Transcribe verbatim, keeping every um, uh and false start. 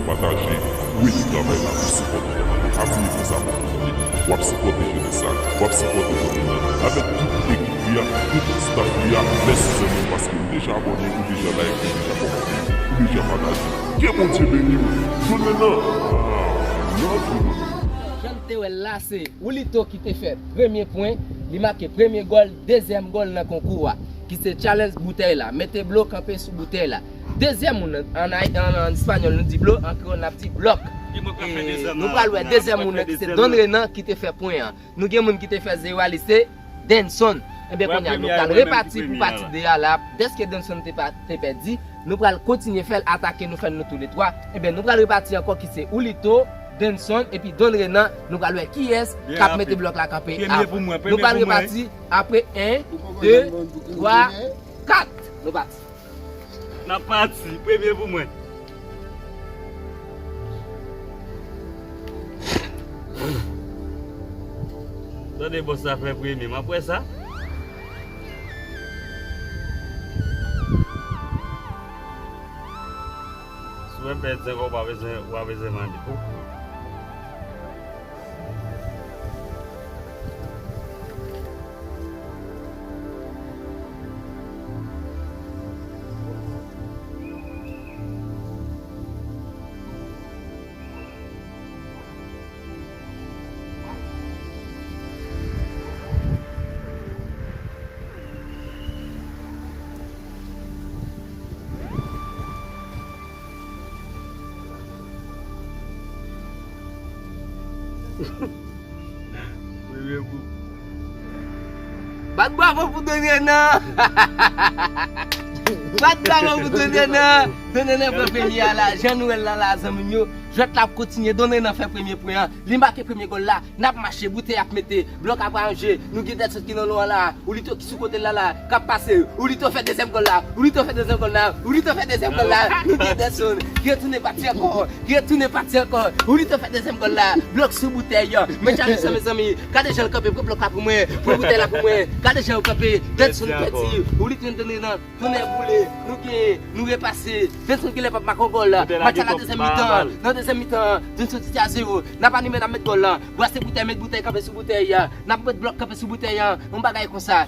Pataje, kwete travay la pou sipòte travay la. Pa bliye fè sa pou tout moun. W ap sipòte jenès la, w ap sipòte Don Renan avèk tout ekip li a, tout staff li a. Mèsi zanmi m, paske ou deja abòne, ou deja like, ou deja kòmante, ou deja pataje. Ke Bondye beni w. Don Renan, ah, love you. Jan n te wè l la, se Julito ki te fè premye pwen, li make premye gòl, dezyèm gòl nan konkou a, ki se challenge boutèy la, mete blo kanpe sou boutèy la. Dezyèm moun, an, an, an, an espanyòl, nou di blo, an kreyòl, n ap di blòk. E nou pral wè dezyèm moun nan, ki se Don Renan, ki te fè pwen an. Nou gen moun ki te fè zewo a, li se Denson. Ebyen, kounye a, nou pral repati pou pati de a la. Dèske Denson te pa, te pèdi, nou pral kontinye fè l atake, nou fè l nou tou le twa. Ebyen, nou pral repati ankò, ki se Julito, Denson, epi Don Renan. Nou pral wè kiyès k ap mete blòk la kanpe avan. Nou pral repati apre en, de, twa, kat. Nou pati. N ap pati. Premye pou mwen. Tande bòs la fè premye. M ap wè sa. Si w wè m pèdi ankò, w pa bezwen, w pa bezwen mande. Premye kou. Bat bravo pou Don Renan! Bat bravo pou Don Renan! Don Renan pran premye a la, jan nou wè l la la, zanmi m yo. Jwèt la ap kontinye, Don Renan fè premye pwen an, li make premye gòl la, n ap mache, boutèy ap mete, blòk ap ranje, nou gen Dèdson ki nan lon an la, Julito ki sou kote l la la, k ap pase, Julito fè dezyèm gòl la, Julito fè dezyèm gòl la, Julito fè dezyèm gòl la, nou gen Dèdson, ki retounen pati ankò, ki retounen pati ankò, Julito fè dezyèm gòl la, blòk sou boutèy, men chanje sa, mezanmi, gade jan l kanpe, pran blòk la pou mwen, pran boutèy la pou mwen, gade jan l kanpe, Dèdson pèdi, Julito Don Renan, tonnè boule, nou genyen, nou repase, Dèdson genlè p ap make yon gòl la, match la nan dezyèm mitan, nan dezyèm mitan, Dèdson soti a zewo, n ap anime, n ap met gòl la, brase boutèy, met boutèy, kanpe sou boutèy, n ap met blòk, kanpe sou boutèy, yon bagay konsa.